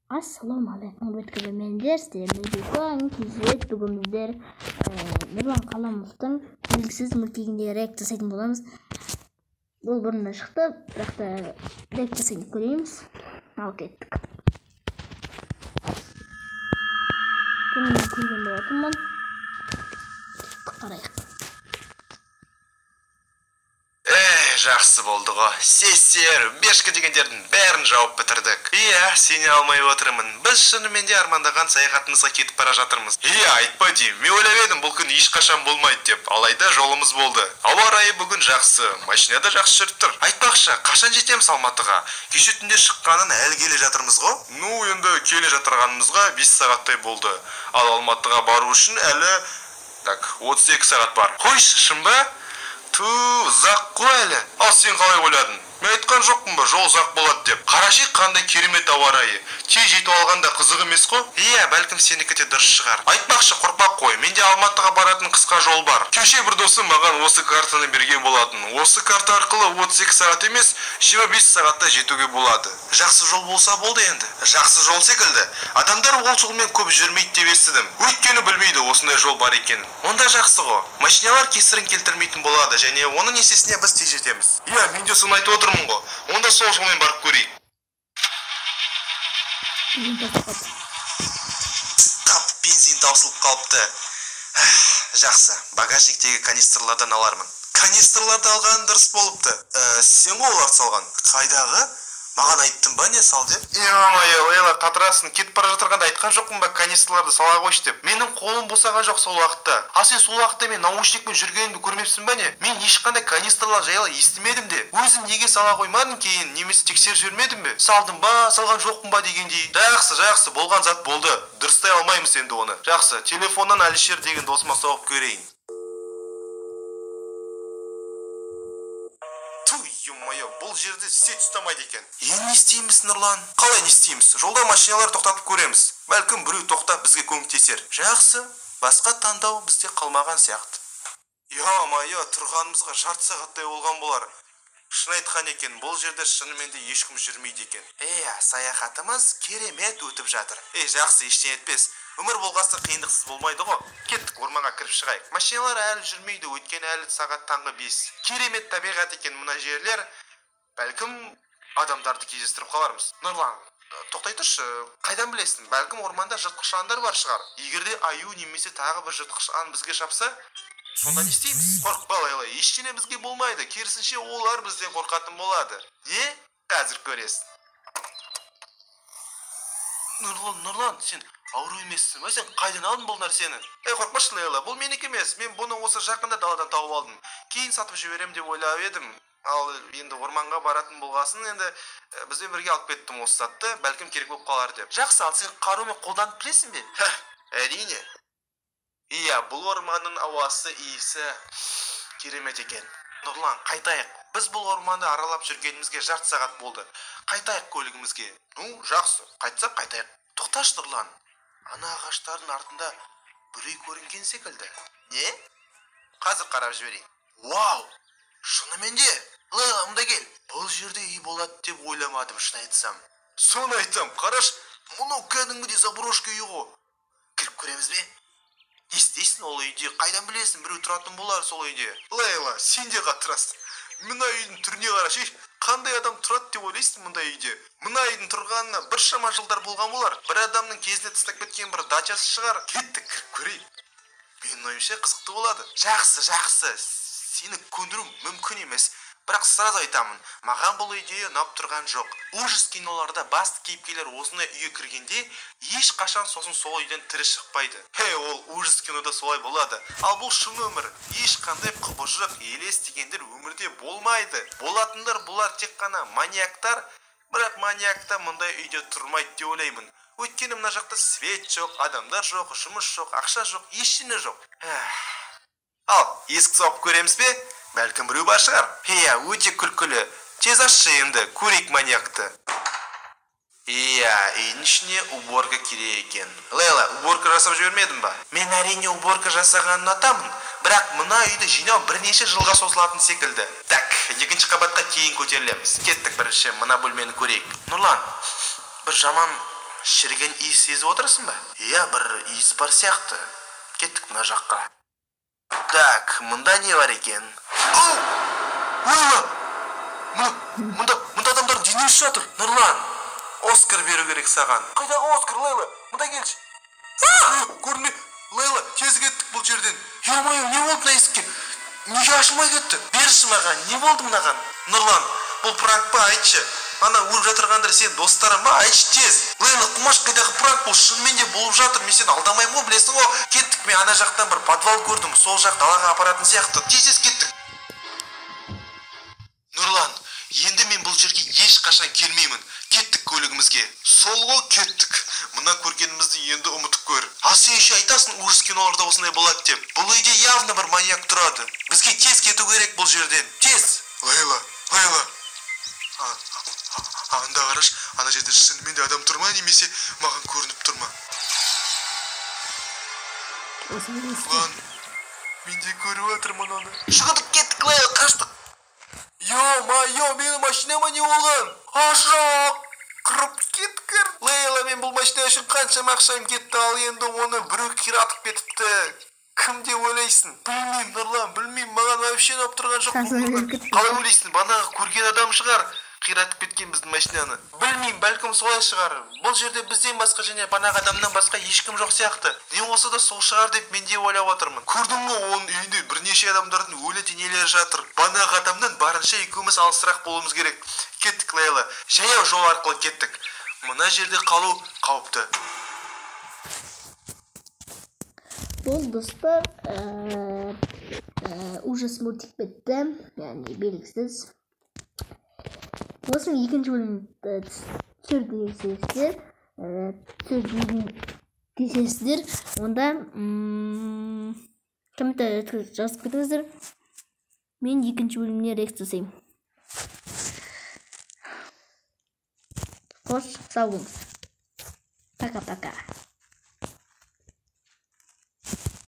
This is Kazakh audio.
Ассалаумағалейкум, құрметті көрермендер, сіздермен Бекон KZ. Бүгін біздер Нұрлан Қаламовтың белгісіз мультигіне реакция жасайтын боламыз. Бұл бұрын да шықты, бірақ та реакция жасайын көреміз. Ал кеттік. Бұны мен көрген болатынмын. Қарайық. Жақсы болды ғой. Сесер, бешкі дегендердің бәрін жауып бітірдік. Иә, сене алмай отырмын. Біз шынымен де армандаған саяхатымызға кетіп бара жатырмыз. Иә, айтпа деймін. Мен ойлап едім, бұл күн ешқашан болмайды деп. Алайда жолымыз болды. Ауа райы бүгін жақсы, машина да жақсы жүріп тұр. Айтпақшы, қашан жетеміз Алматыға? Кеше түнде шыққанын әлі келе жатырмыз ғой. Ну, енді келе жатырғанымызға 5 сағаттай болды. Ал Алматыға бару үшін әлі так 32 сағат бар. Қойшы, шын ба? Ту, ұзақ қой әлі. Ал сен қалай ойладың? Мен айтқан жоқпын ба, жол ұзақ болады деп. Қарашы, қандай керемет ауа райы. Тез жетіп алғанда қызық емес қой? Иә, бәлкім сенікі де дұрыс шығар. Айтпақшы, қорқпа қой. Менде Алматыға баратын қысқа жол бар. Кеше бір досым маған осы картаны берген болатын. Осы карта арқылы 32 сағат емес, 25 сағатта жетуге болады. Жақсы жол болса болды енді. Жақсы жол секілді. Адамдар ол жолмен көп жүрмейді деп естідім. Өйткені білмейді осындай жол бар екенін. Онда жақсы ғой. Машиналар кесірін келтірмейтін болады және оның есесіне біз тез жетеміз. Иә, мен де соны айтып отырмын ғой. Онда сол жолмен барып көрейік. Қап, бензин таусылып қалыпты. Жақсы, багажниктегі канистрлардан алармын. Канистрларды алған дұрыс болыпты. Сен ғой оларды салған. Қайдағы? Маған айттың ба не сал деп? Е-мое, Лейла, қатырасың. Кетіп бара жатырғанда айтқан жоқпын ба канистрларды сала қойшы деп. Менің қолым босаған жоқ сол уақытта. Ал сен сол уақытта мен наушникпен жүргенімді көрмепсің ба не? Мен ешқандай канистрлар жайлы естімедім де. Өзің неге сала қоймадың кейін, немесе тексеріп жібермедің бе? Салдым ба, салған жоқпын ба дегендей. Жақсы, жақсы, болған зат болды. Дұрыстай алмаймыз енді оны. Жақсы, телефоннан Әлішер деген досыма соғып көрейін. Бұл жерде сеть ұстамайды екен. Енді не істейміз, Нұрлан? Қалай не істейміз? Жолда машиналар тоқтатып көреміз. Бәлкім біреу тоқтап бізге көмектесер. Жақсы, басқа таңдау бізде қалмаған сияқты. Ё-моё, тұрғанымызға жарты сағаттай болған болар. Шын айтқан екен, бұл жерде шынымен де ешкім жүрмейді екен. Иә, саяхатымыз керемет өтіп жатыр. Жақсы, ештеңе етпес. Өмір болғасы қиындықсыз болмайды ғой. Кеттік, орманға кіріп шығайық. Машиналар әлі жүрмейді, өйткені әлі сағат таңғы 5. Керемет табиғат екен мына жерлер. Бәлкім адамдарды кездестіріп қалармыз. Нұрлан, тоқтай тұршы, қайдан білесің? Бәлкім орманда жыртқыш аңдар бар шығар. Егер де аю немесе тағы бір жыртқыш аң бізге шапса, сонда не істейміз? Қорықпа, Лейла, ештеңе бізге болмайды. Керісінше олар бізден қорқатын болады. Не? Қазір көресің. Нұрлан, Нұрлан, сен ауру емессің ба? Сен қайдан алдың бұл нәрсені? Ей, қорықпашы, Лейла, бұл менікі емес. Мен бұны осы жақында даладан тауып алдым. Кейін сатып жіберем деп ойлап едім. Ал енді орманға баратын болғасын, енді бізбен бірге алып кеттім осы затты, бәлкім керек болып қалар деп. Жақсы, ал сен қарумен қолданып білесің бе? Әрине. Иә, бұл орманның ауасы, иісі керемет екен. Нұрлан, қайтайық. Біз бұл орманды аралап жүргенімізге жарты сағат болды. Қайтайық көлігімізге. Ну, жақсы, қайтсақ қайтайық. Тоқташы, Нұрлан. Ана ағаштардың артында біреу көрінген секілді. Не? Қазір қарап жіберейін. Вау! Шынымен де, Лейла, мұнда кел. Бұл жерде үй болады деп ойламадым, шын айтсам. Соны айтсам, қараш, мынау кәдімгідей заброшка үй ғой. Кіріп көреміз бе? Не істейсің ол үйде? Қайдан білесің, біреу тұратын болар сол үйде. Лейла, сен де қатырасың. Мына үйдің түріне қарашы, қандай адам тұрады деп ойлайсың мұндай үйде? Мына үйдің тұрғанына біршама жылдар болған болар. Бір адамның кезінде тастап кеткен бір дачасы шығар. Кеттік, кіріп көрейік. Менің ойымша қызықты болады. Жақсы, жақсы. Сені көндіру мүмкін емес. Бірақ сразу айтамын, маған бұл идея ұнап тұрған жоқ. Ужас киноларда басты кейіпкерлер осындай үйге кіргенде ешқашан сосын сол үйден тірі шықпайды. Хей, ол ужас кинода солай болады. Ал бұл шын өмір. Ешқандай құбыжық, елес дегендер өмірде болмайды. Болатындар бұлар тек қана маньяктар. Бірақ маньякта мұндай үйде тұрмайды деп ойлаймын. Өйткені мына жақта свет жоқ, адамдар жоқ, жұмыс жоқ, ақша жоқ, ештеңе жоқ. Ал, есік соғып көреміз бе? Бәлкім біреу бар шығар. Иә, өте күлкілі. Тез ашшы енді, көрейік маньякты. Иә, үйдің ішіне уборка керек екен. Лейла, уборка жасап жібермедің ба? Мен әрине уборка жасағанын ұнатамын, бірақ мына үйді жинау бірнеше жылға созылатын секілді. Так, екінші қабатқа кейін көтерілеміз. Кеттік, бірінші мына бөлмені көрейік. Нұрлан, бір жаман Шіріген иіс сезіп отырсың ба? Иә, бір иіс бар сияқты. Кеттік мына жаққа. Так, мында не бар екен? Оу! Лейла! Мында адамдардың денесі жатыр. Нұрлан, Оскар беру керек саған. Қайдағы Оскар, Лейла? Мында келші. Көрінбе, Лейла, тез кеттік бұл жерден. Ё-моё, не болды мына есікке? Неге ашылмай кетті? Берші маған, не болды мынаған? Нұрлан, бұл пранк па, айтшы. Ана өліп жатырғандар сен достарың ба, айтшы тез. Лейла, қумаш, қайдағы пранк, бұл шынымен де болып жатыр. Мен сені алдамаймын ғой, білесің ғой. Кеттік, мен ана жақтан бір подвал көрдім, сол жақ далаға апаратын сияқты. Тез-тез кеттік. Нұрлан, енді мен бұл жерге ешқашан келмеймін. Кеттік көлігімізге. Сол ғой, кеттік. Мына көргенімізді енді ұмытып көр. Ал сен еще айтасың, ужас киноларда осындай болады деп. Бұл үйде явно бір маньяк тұрады. Бізге тез кету керек бұл жерден. Тез. Лейла, Лейла. Анда қараш, ана жерде шынымен де адам тұр ма, немесе маған көрініп тұр ма? Лан, мен де көріп жатырмын оны. Шығдық, кеттік, Лейла, қаштық. Ё-моё, менің машинама не болған? Ашық! Қырып кеткір. Лейла, мен бұл машина үшін қаншама ақшам кетті, ал енді оны біреу қиратып кетіпті. Кім деп ойлайсың? Білмеймін, Нұрлан, білмеймін, маған вообще ұнап тұрған жоқ. Қалай ойлайсың, банағы көрген адам шығар қиратып кеткен біздің машинаны. Білмеймін, бәлкім солай шығар. Бұл жерде бізден басқа және банағы адамнан басқа ешкім жоқ сияқты. Не болса да сол шығар деп мен де ойлап отырмын. Көрдің ғой, оның үйінде бірнеше адамдардың өлі денелері жатыр. Банағы адамнан барынша екеуміз алысырақ болуымыз керек. Кеттік, Лейла. Жаяу жол арқылы кеттік. Мына жерде қалу қауіпті. Бұл, достар, ужас мультик бітті, яғни белгісіз. Осының екінші бөлімін түсір десеңіздер, онда комментарий жазып кетіңіздер. Мен екінші бөліміне реакция жасаймын. Қош, сау болыңыз. Пока-пока.